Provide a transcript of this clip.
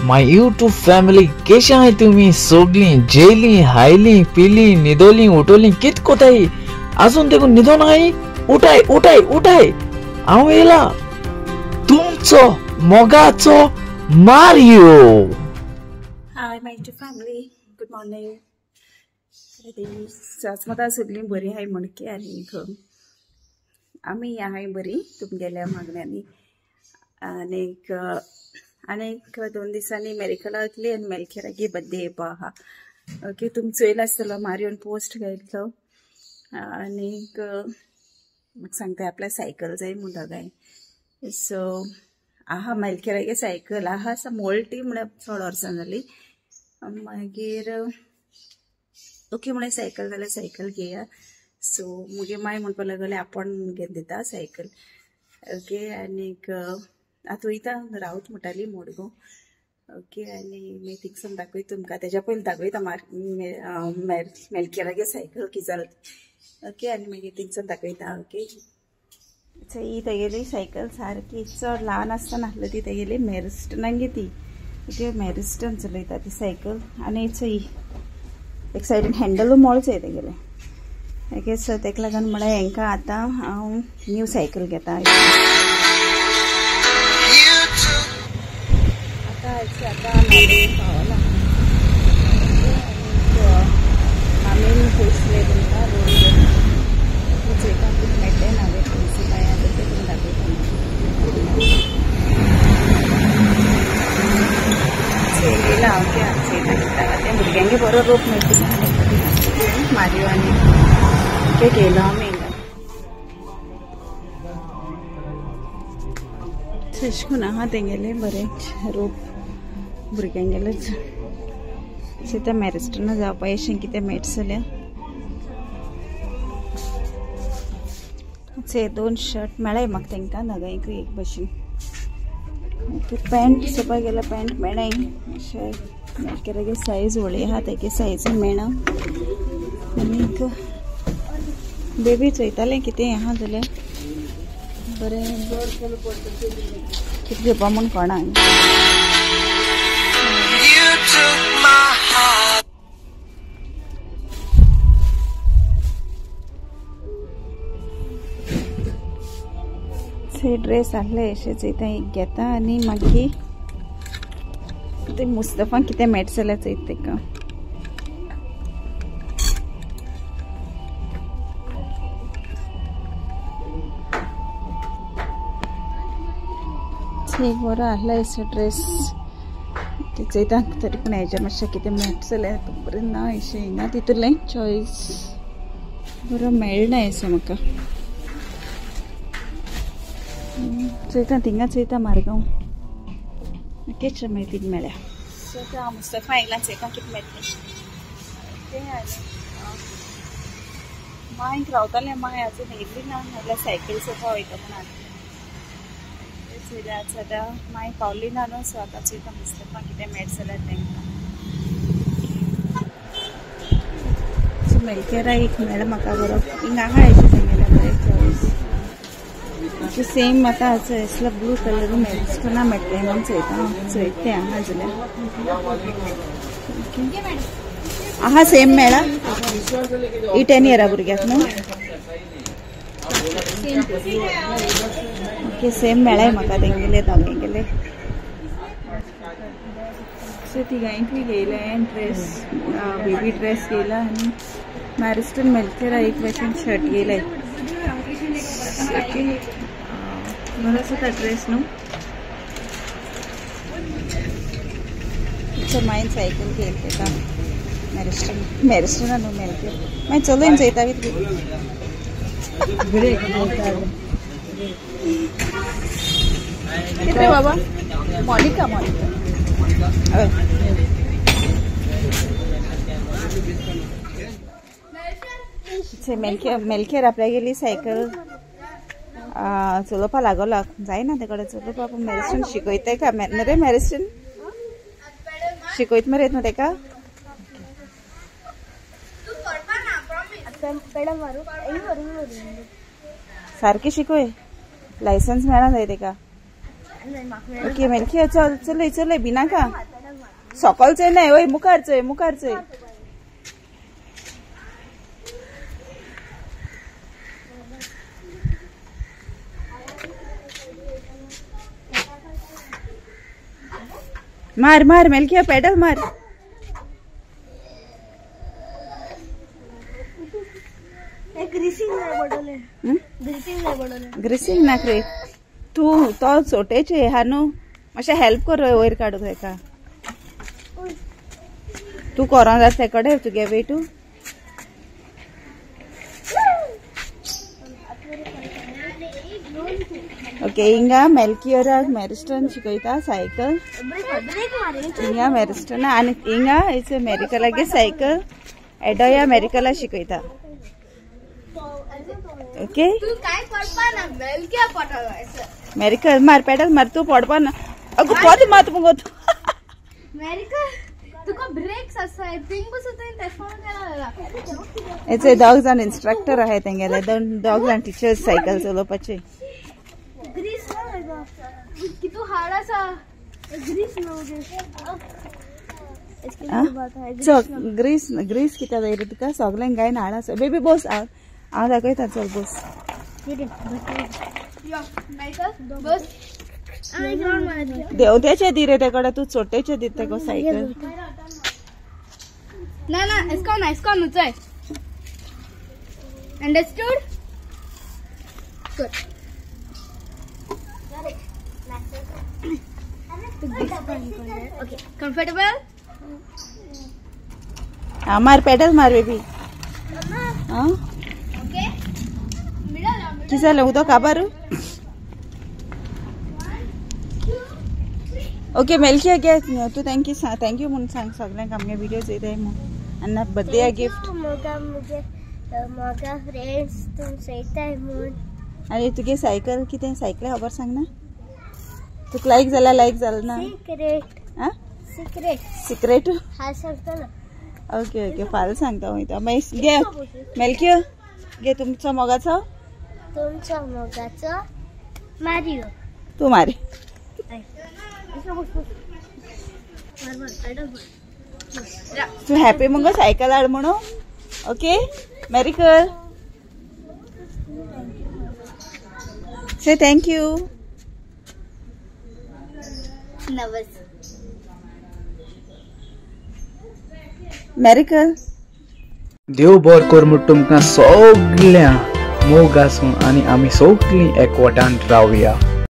My YouTube family केशे आहाय तुमी सोगलीं जेली हायली पिली न्हिदोली उठोली कित कोताय आजून देखून न्हिदोन आहाय उठाय उठाय उठाय हांव येयला तुमचो मोगाचो Mario. Hi my YouTube family, good morning. सासमता सगळीं बरी आहाय म्हणके आनीक आमी आहाय बरी तुमगेल्या मागण्यांनी. आनीक आनीक 2 दिसांनी मेरिकलागली आनी मेलखेरागे बड्डे येवपा आहा. ओके, तुमी चोयला आसतलो मारियोन पोस्ट घातलो. आनीक म्हाका सांगता आपल्या सायकल जाय म्हूण दोगांय. सो आहा मेलखेरागे सायकल आहा मोळटी म्हळ्यार चड वर्सां जाली. मागीर ओके म्हळ्यार सायकल जाल्यार सायकल घेया. सो मुगे माय म्हणपाक लागले आपूण घेवन दिता सायकल. ओके, आनीक आतां वयता रावत म्हणटाली मडगांव. ओके, आनी मागीर थिंगसून दाखयता तुमकां. तेज्या पयलीं दाखयता मेलकेरागे सायकल कितें जालें. ओके, आनी मागीर थिंगसून दाखयता. ओके, ही तेगेली सायकल सारकी चड ल्हान आसतना आसली ती तेगेली मॅरिस्टनाक ती. ओके, मॅरिस्टन चलयता ती सायकल. आनी ही एक सायडीन हँडलूय मोळचें तेगेलें. ओके, सो तेका लागून म्हळ्यार हेंकां आतां हांव न्यू सायकल घेता. आतां आतां पावला आमी पयसले तुमकां रोड चोयता कितें मेळटलें ना पयशे काय आतां तें तुमकां दाखयता. चोयला ओके, चोयता कितें तें भुरग्यांक बरो रोप मेळटा मारियो आनी ओके घेयलो आमी. तशें करून आहा तेंगेलें बरें रोप भुरग्यांगेलेच. त्या मॅरिस्टना जावपा अशें कितें मेळटा जाल्यार. 2 शर्ट मेळ्ळे म्हाका तेंकां दोगांयकूय एक भशेन. ओके, पॅन्ट चोवपाक गेल्यार पॅन्ट मेळ्ळे अशें मेलकेरागे सायज व्हडली आहा तेगे सायज मेळना. आनीक बेबी चोयतालें कितें आहा जाल्यार बरें कितें घेवपा म्हूण कोणा. ड्रेस आहले अशें चोयता एक घेता आनी मागीर ते मुस्तफा कितें मेळटा जाल्यार चोयता तेका. एक बरो आहलो असो ड्रेस चोयता तरी पूण हेज्या मातशें कितें मेळटा जाल्यार बरें ना अशें हिंगा तितूंतलें चॉयस बरो मेळना अशें म्हाका. चोयता थिंगा चोयता मारगांव. ओके, मागीर थिंग मेळ्या. सो हांव मुस्तफा येयला चोयता कितें मेळटलें. ओके, आनी मांयक रावतालें मांय आजून येयली ना नाल्यार सायकल चोवपा वयता म्हूण आतां चोयल्या. आतां मांय पावली ना न्हू, सो आतां चोयता मुस्तफा कितें मेळटा जाल्यार तेंकां. सो मेलकेरा एक मेळ्ळा म्हाका बरो. हिंगा आहा अशें तेंगेलें बरें चॉयस. ओके, सेम आतां असलो ब्लू कलर मॅरिस्टना मेळटलें म्हणून चोयता चोयता आहा जाल्यार. ओके, आहा सेम मेळ्ळा ही 10 इयरा भुरग्याक न्हू. ओके, सेम मेळ्ळें म्हाका तेंगेले दोगांयगेले. सो तिगांयकूय घेयलें ड्रेस, बेबी ड्रेस घेयला आनी मॅरिस्टन मेलकेरा एक भशेन शर्ट घेयलें. ओके, बरो आसा तो ड्रेस न्हू. मागीर सायकल घेयली तेका मॅरिस्टन मॅरिस्टना न्हू मेलकेर. मागीर चलोवन चोयता कितें बाबा. मॉनिका मॉनिका हय. मेलकेर आपल्या गेली सायकल चलोवपा लागलो जायना ते कडेन चलोवपा. पूण मॅरिस्टन शिकयता का रे मॅरिस्टन शिकयत मरे न्हू तेका. सारकें शिकय, लायसन्स मेळना जाय तेका. ओके मेलकी चल चलय चलय भिनाका. सकल चोय ना वय मुखार चोय मुखार चोय. मार मार मेलकिया पेडल मार. ग्रीसिंग ना रे तू तो चोटेचे हा न्हू मातशें हेल्प कर वयर काडूंक तेका. तूं कोरोन जाता तेकडे तुगे वेटू. ओके हिंगा मेलकियराक मॅरिस्टन शिकयता सायकल. हिंगा मॅरिस्टन आनी हिंगा it's मेरिकलागे सायकल एडोया मेरिकला शिकयता. ओके मेरिकल मार पेडल मार तूं पडपा ना. अगो पद मात मुगो तूं. हेचे दोग जाण इन्स्ट्रक्टर आहाय तेंगेले दोग जाण टिचर्स सायकल चलोवपाचे. चल ग्रीस ग्रीस कित्याक जाय रे तुका? सगल्यांक गायन हाड आसा. बेबी बोस हांव हांव दाखयता. चल बोस. देंवत्याचे दी रे तेकडे तूं चोटेचे दी तेका सायकल. ना ना इसको ना इसको नुचय. Understood? Good. Okay comfortable? हाँ मार पेडल मार बेबी. हाँ ओके कितें जालें उदक काबार? ओके मेलकिया घे तूं thank you thank you म्हणून सांग सगळ्यांक आमगे व्हिडिओ चोयताय म्हूण आनी बर्थडे गिफ्ट. म्हाका फ्रेंड्स तूं चोयताय म्हूण. आनी तुगे सायकल कितें सायकल खबर सांग ना. तुका लायक जाल्यार लायक जालें ना? सिक्रेट. आं सिक्रेट सिक्रेट. हा सांगता ना. ओके ओके फाल्यां सांगता वयता. मागीर घे मेलकियो घे तुमचो मोगाचो. तुमचो मोगाचो मारियो. तूं मारी. तूं हॅपी मुगो सायकल हाड म्हणून? ओके मेरिकल से thank you. नवस मेरिकल. देव बरो कर म्हूण तुमकां सगळ्यांक मोग आसूं आनी आमी सगळीं एकवटान रावया.